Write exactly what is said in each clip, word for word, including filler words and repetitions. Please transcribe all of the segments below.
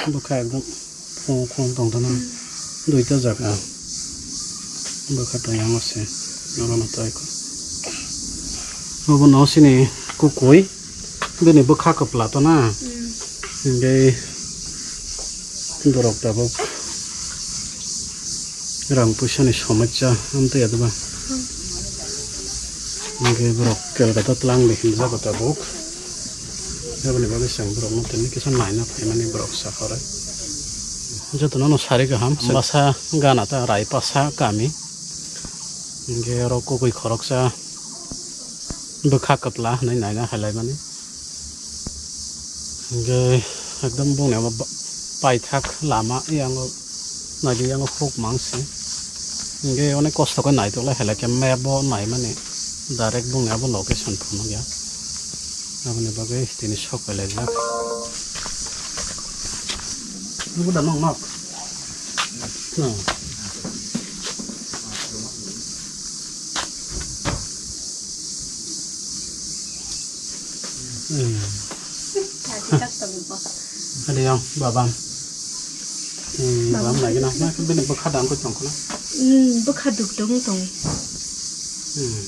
Bwkha ekdom khung khung tong tongno. Duita jaga. Bwkha tong yang se. Oro no tai ko. Obo no sini kukui. Bini bwkha kwpla to na. Hmm. Hingke borok tabuk rang puisa ni somosya amtwi ya diba? Hmm. Hingke borok Kolkata tlang de hinjak tabuk. Aboni bagwi chwng borok no tini kisa naina phaimani borok sakha rw. Jotono no sari kaham. Basa gana ta Raipasa kami. Hingke oro kukui khoroksa. Bwkha kwpla hwnwi naina hailaimani. Hingke ekdom bongni abo ba-, paithak lama, yango naidi yango huk mangsi. Hingke onek kosto khe naitokla hailai khe map o naimani direct bongni abo location phunukya. Aboni bagwi tini sok pailaijak. Nugo da nok nok. Hmm. Hmm. Ada yang babam. Hmm, babam lagi na. Na bini bwkha dang ko tong khna. Hmm, bwkha duk duk tong. Hmm.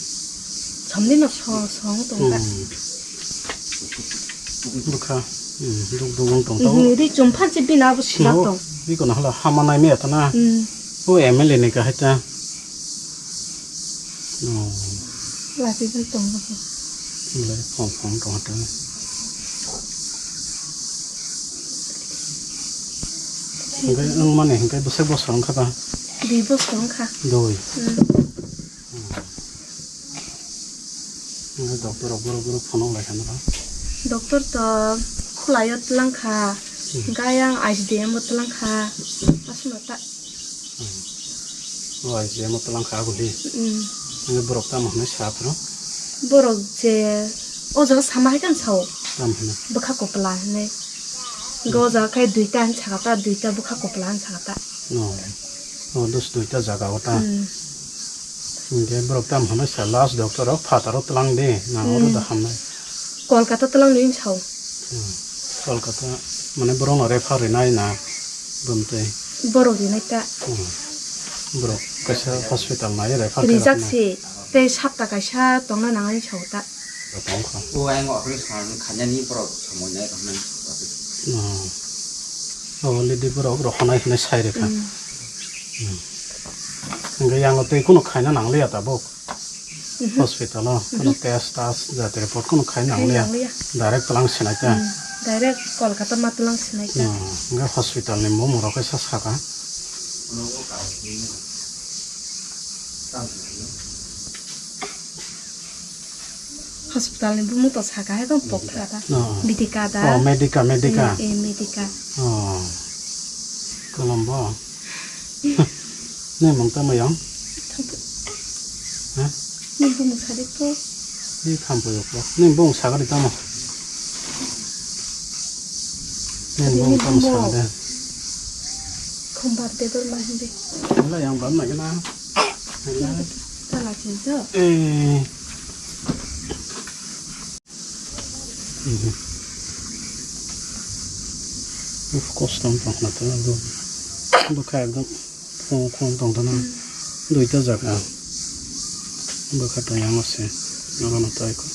Samni no so so tong ka. Hmm. Bwkha, hmm, duk duk wng tong tao. Hmm, ri chum phan se bina abo sila tong. Biko na hala hama nai me atana. Hmm. O M L A ni kahai ta. Oh. Lachi bai tong bo. Lai phong phong tong ta. Hingke wng mani hingke bwswk bosor wngkha ba? Dui bosor wngkha. Dui. Hmm. Hingke doctor rok borok borok phone wng lai kha na ba? Doctor to khwlai o tlang kha. Hmm. Hingke ayang I C D M o tlang kha. Aswk no ta. Hmm. O I C D M o tlang kha aboni. Hmm. Hingke borok tamo hwnwi sa phano? Borok je o jaga sama hai khe sao. Tamo hwnwi? Bwkha kwpla hwnwi. Hingke o jaga khe duita hinwi sakha ta, duita bwkha kwpla hinwi sakha ta. No. O dos duita jaga o ta. Hmm. Hingke borok tamo hwnwi sa last doctor o phataro tlang di, na oro da hamnai. Kolkata tlang di hinwi sao. Hmm. Kolkata mane borok no refer rinai na bumtwi. Borok rinai ta. Hmm. Borok kaisa hospital nai refer khe rijak roknai. Si tei sapta kaisa tongna nangai sao ta. Tong kha. O ayang operation khainani borok samoi nai roknai. Hmm. O already borok rohonai hinwi sai rwkha. Hmm. Hmm. Hingke yango tei kunu khaina nangliya tabuk. Mhm. Hospital o kunu test tas jati report kunu khaina nangliya. Khaina nangliya. Direct tlang sinai ta. Hmm. Direct Kolkata ma tlang sinai ta. Hmm. Hingke hospital ni mung rok kaisa saka. Hospital ni bumung to saka hai khe pokra ta. Oh. Medica ta. Oh, Medica, Medica. Eh, eh, Medica. Oh. Kolombo. Nini mung tamo yang? Thampu. Ha? Nini bumung sadi ko. Ni thampu yok. Nini bumung sagadi tamo. Nini bumung tamo sagadi. Khumbar de dor ma hindi. Wala yang bam lagi na. Wala. Tala chinto. Eh. Mhm. Uf, kosto wng tong khna to, abo bwkha ekdom khung khung tong tongno. Duita jaga bwkha tong yang se, oro no tai ko.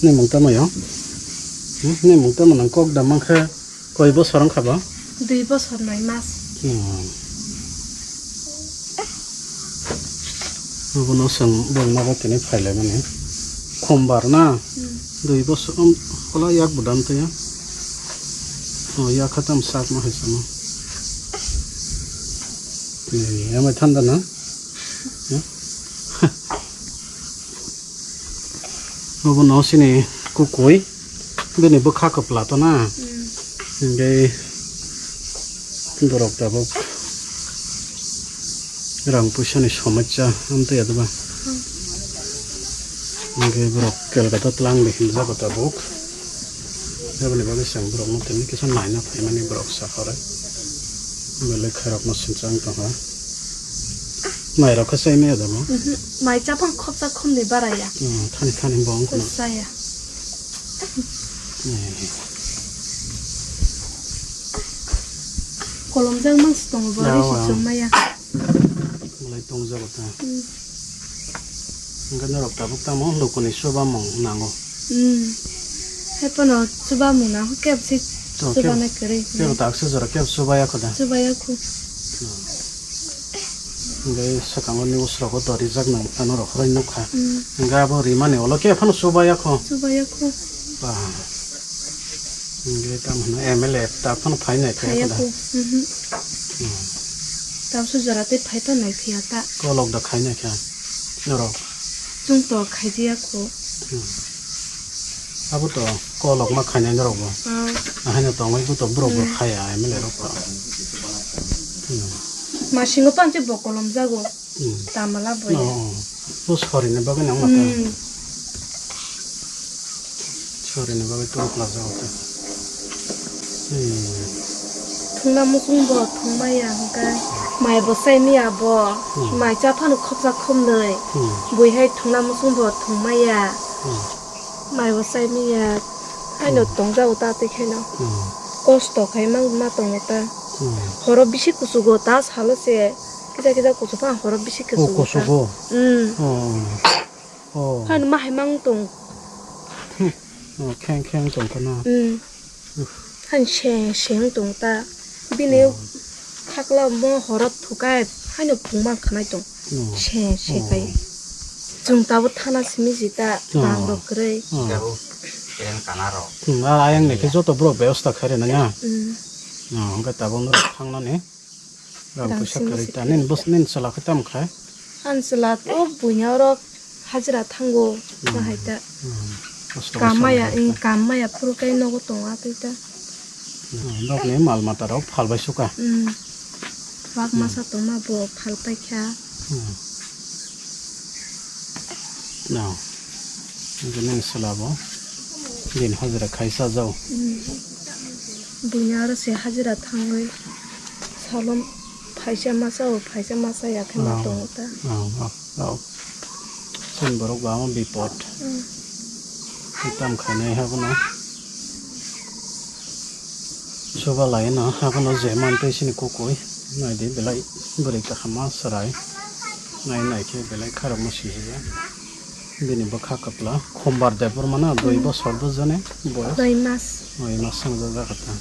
Nini mung tamo yo? Hmm? Nini mung tamo nang kok da mankha? Koi bosor wngkha bo? Dui bosor noi mas. Hmm. Obono chwng bongma bo tini phailaimani. Khumbar na? Hmm. Dui bosor, um, kola yak bo dan taya. Oh, yak khatam sak ma hai sama. Eh, amai thanda na? Ya? Obono sini kukui. Bini bwkha kwpla to na? Mm. Hingke borok tabuk rang puisa ni somosya amtwi ya diba? Mm. Hingke borok Kolkata tlang di hinjak tabuk. Aboni bagwi chwng borok no tini kisa naina phaimani borok sakha rw. Belai khairok no sinchang tongkha. Mai rok khe chai maya da bo? Mhm. Mai chapang khopsa khumni baraya. Hmm, thani thani bo wng kheno. Chaya. Eh. Kolomjak mang se tongo bo, ya, risi chwng maya. Belai tongjago ta. Hmm. Hwnkhe norok tabuk tamo lukuni chubamung nango. Hmm. Hai phano chubamung nango, kebo se chubanai kwrwi. Kebo tak se jora kebo chubaya kho da. Chubaya kho. Hmm. Hwnkhe swkango news rogo dorijak nang phano rok horoi nukha. Hmm. Hwnkhe abo rimani ulo kebo phano chubaya kho. Chubaya kho. Ba. Hwnkhe tamo hwno M L A ta phano phainai khe. Phaiya kho. Mhm. Hmm. Tamsuk jora tei phai ta nai phiya ta. Kolok da khainai khe norok. Chwng to khaijiya kho. Hmm. Abo to kolok ma khainai norok bo. Ah. Ahaino tongwi bo to borok bo khaya M L A rok to. Hmm. Masingo panche bo kolom jago. Hmm. Tamala bo ya. Oh, oh. Bo sorini bagwi nang mata. Hmm. Sorini bagwi tong kla jago ta. Hmm. Thungna muchung bo thung maya hwnkhe mai bo sai miya bo. Hmm. Mai cha phano khopsa khopnwi. Hmm. Bui hai thungna muchung bo thung maya. Hmm. Mai bo sai miya. Haino hmm tong jago ta tei khaino. Hmm. Kosto khai mang ma tongo ta. Hmm. Horo bisi kuchugo ta salo se. Kisa kisa kuchuk phano horo bisi kuchugo ta. Oh, kuchugo. Hmm. Oh. Oh. Haino ma hai mang tong. Hmm. Oh, kheng kheng tong khana. Hmm. Uff. Haino seng seng tong ta. Bini hmm khakla mo horo thukai haino phung mang khanai tong. Hmm. Se se oh kai. Chwng tabuk thana simi jita oh bang rok kwrwi. Oh. Hmm, a ayang ni khe joto borok bebosta khairina ya. Hmm. Oh, hwnkhe tabuk norok thangnani. Rang puisa kwrwi ta. Nini bus nini chwla khe tamo khai? Ani chwla o buino oro hajira thango, hmm, bahai ta. Hmm. Kosto kaisa maya, manjak ta. Kam maya phuru kai nogo tongo atwi ta. Hmm. Nokni mal mata rok phal bai suka. Hmm. Wak hmm masa tongma bo phal paikha. Hmm. No. Nini chwla bo din hajira khaisa jau. Hmm. Buino oro se hajira thangwi salom. Phaisa masa o, phaisa masa ya khe ma tongo ta. Oh, oh, oh. Chini borok ba ma bipot. Hmm. Tam khainai habono. Soba lai no habono je man tei sini kukui. Nai di belai bwrwi kaham ma chwrai. Nai nai khe belai kharok ma sijak ya. Bini bwkha kwpla Khumbar Debbarma no dui hmm bosor bwjani boyos. Noi mas. Noi mas swngjak jakha ta.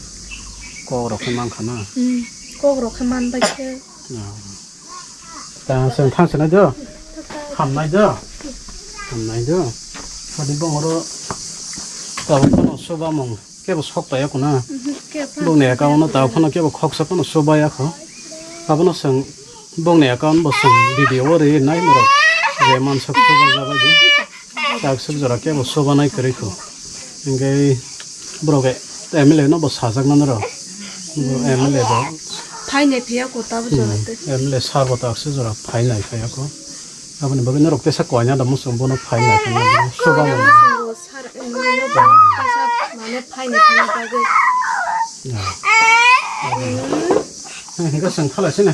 Kok rok khe mankha na. Hmm. Kok rok khe man bai khe. Ah. Ta chwng thang sinai do. Hamnai do. Hamnai do. Hadi bongoro tabuk phano chubamung kebo sok taya kuna. Mhm, kebo phano bongni account no tabuk phano kebo khoksa phano chubaya kho. Abono chwng bongni account bo chwng video o ri nai norok je mansak chubajabai di. Taksuk jora kebo chubanai kwrwi kho. Hingke borok M L A no bo sajak nani rw. Bo M L A bo. Phainai phiya kho tabo jora tei. M L A sir bo taksuk jora phainai phiya kho. Aboni bagwi norok tesa koina da muchung bono phainai phiya kho. Chuba mano. Sir, em, no bo kaisa mane phainai phiya bagwi. Ya. Hingke chwng khalai sini.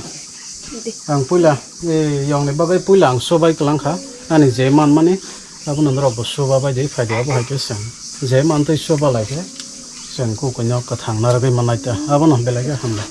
Ang puila, e, yongni bagwi puila ang sobai kwlangkha. Ani je manmani, abono norok bo soba bai de phai de, abo hai khe chwng. Je mantwi soba lai khe, chwng kukuino kwthang narwgwi mannai ta. Abono belai khe hambai.